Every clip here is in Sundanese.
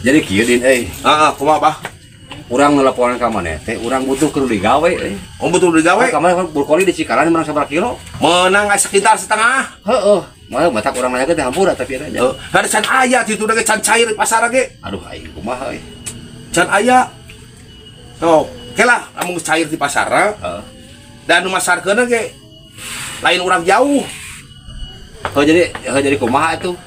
Jadi kieu Din euy. Heeh, kumaha Bah? Urang ngelaporan ka maneh teh, urang butuh keur digawe euy. Oh, butuh digawe? Kamari kan brokoli di Cikarang menang sabaraha kilo? Menang sekitar setengah. Heeh. Malah matak urang nanya teh hampura tapi ada. Heeh. Ada can aya ditu ge can cair di pasar ge. Aduh aing kumaha euy. Can aya. Tuh, kelah lamun cair di pasar. Heeh. Dan nu masarkeun ge lain urang jauh. Heuh jadi kumaha atuh?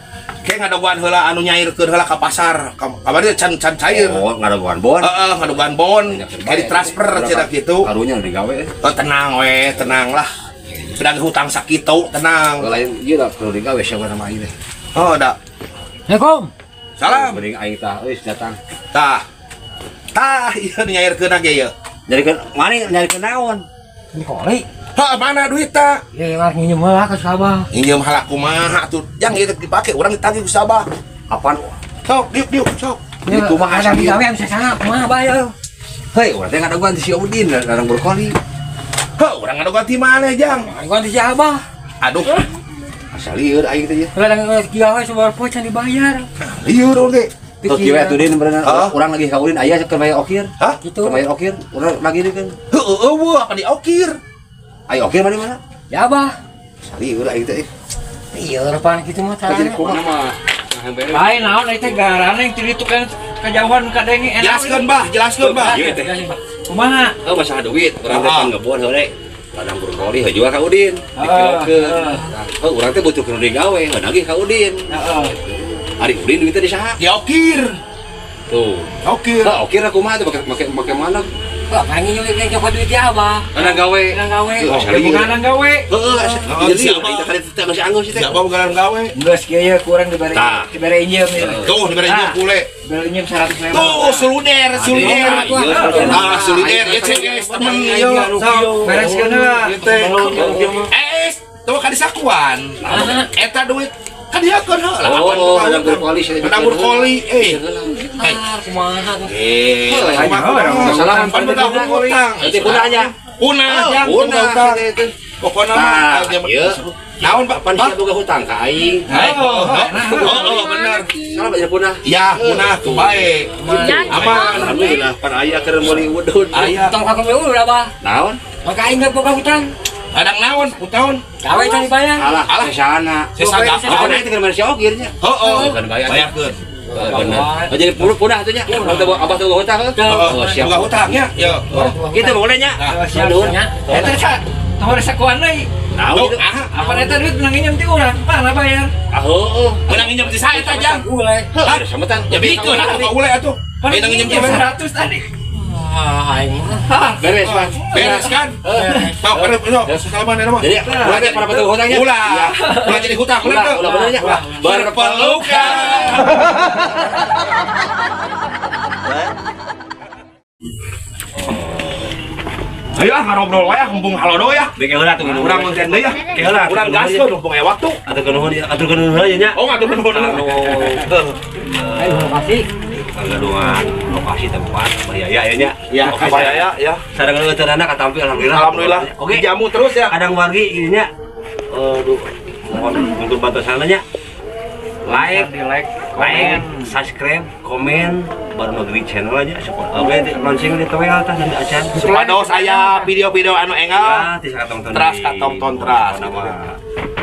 Kayak ngadaguan heula anu nyairkeun heula ka pasar. Kamari can can cair. Oh, ngadaguan bon. Heeh, ngadaguan bon. Kayak ditransfer cenah kitu. Karunya nu digawe. Oh, tenang we, tenang lah. Sedang hutang sakitu, tenang. Lain ieu lah kudu digawe siapa sama aing teh. Oh, da. Assalamualaikum. Salam. Mending aing tah euy datang. Tah. Tah, ieu nyairkeun ge ieu. Nyarikeun mana nyarikeun naon? Brokoli. Hah, mana duit ta? Ya, yang nginjem heula ka Sabah. Nginjem heula kumaha atuh? Jang ieu dipake urang ditagih ku Sabah. Apaan? Sok, diuk diuk, sok. Di kumaha ada digawe bisa sana kumaha bae euy. Hei, urang teh ngadaguan ti si Udin larang brokoli. Heuh, urang ngadaguan ti mana, Jang? Ngadaguan ti si Abah. Aduh. Asa lieur aing teh ieu. Larang digawe sabaraha poe can dibayar. Lieur urang teh. Tuh kieu atuh Din beneran urang lagi ka Udin aya keur bayar okir. Hah? Gitu. Keur bayar okir, urang lagi deui kan. Heuh, eueuh apa di okir? Ayo okir mana mana? Ya Abah. Lieur aing teh. Iya, repan kitu mah Jadi kumaha mah. Lain naon eta garana yang ti ditu kan kajauhan kadenge enak. Jelaskeun Bah, jelaskeun Bah. Ieu teh. Kumaha? Heuh masalah duit, urang teh ngebon heureuy. Ladang brokoli heuh jual ka Udin, dikilokeun. Heuh urang teh butuh keur digawe, heuh nagih ka Udin. Heeh. Ari Udin duitnya di saha? Di okir. Tuh. Okir. Heuh okir kumaha teh make mana? Wah, pengen nyulik cokot duit ya, Abah. Kadang gawe. Kadang gawe. Bukan gawe. Heeh, jadi siapa itu kali teh masih anggus teh. Siapa bukan gawe? Geus kieu ye kurang dibere dibere injem ieu. Tuh dibere injem pule. Dibere injem 100.000. Tuh suluder, suluder. Ah, suluder ieu guys, temen ieu. Bereskeun heula. Eh, tuh ka disakuan. Eta duit kan dia kan heula. Oh, ada brokoli, ada brokoli eh. Kumaha? Eh, kumaha? Salah pan boga hutang. Nanti punahnya. Punah, punah hutang. Pokona mah ieu. Naon Pak? Pan sia boga hutang ka aing. Oh, oh, bener. Salah banyak punah. Ya, punah tuh bae. Aman. Alhamdulillah pan aya keur meuli udud. Aya. Tong ka meuli udud Abah. Naon? Maka aing boga hutang. Kadang naon, hutang. Gawe can dibayar. Alah, alah sesana. Sesana. Pokona itu keur si okirnya. Heeh. Bayarkeun. Bener. Oh, jadi punah atuh nya. Abah tuh boga hutang. Oh, siap. Boga hutangnya. Yo. Kitu boleh nya. Siap nya. Eta sa tong sakuan deui. Naon itu? Apa eta duit menang injem ti urang? Mana bayar? Ah heueuh. Menang injem ti saha eta Jang? Ule. Heuh, sametan. Ya bikeun atuh ka ule atuh. Menang injem ti 100 tadi. Ah, aing mah. Beres, Pak. Beres kan? Sok, beres, sok. Salaman eta mah. Jadi ulah teh para betul hutangnya. Ulah. Ulah jadi hutang, ulah. Ulah bener nya. Berpelukan. Ayo ah ngobrol wae ah mumpung halodo ya. Beke heula atuh urang konten deui ya. Ke heula urang gaskeun mumpung aya waktu. Atur nuhun ya, atur nuhun heula nya. Oh, atur nuhun. Ayo lokasi. Kanggadungan lokasi tempat bahaya ya nya. Ya, bahaya ya. Sareng leuteunana katampi alhamdulillah. Alhamdulillah. Oke, jamu terus ya. Kadang wargi ieu nya. Aduh, mohon untuk bantosanna nya. Like, like, subscribe, komen, baru negeri channel aja support. Oke, launching di toel tah nanti acan. Supados aya video-video anu enggal. Ya, teras katonton teras.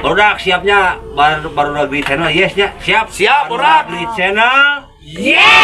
Produk siapnya baru negeri channel yes nya. Siap. Siap, produk negeri channel. Yes.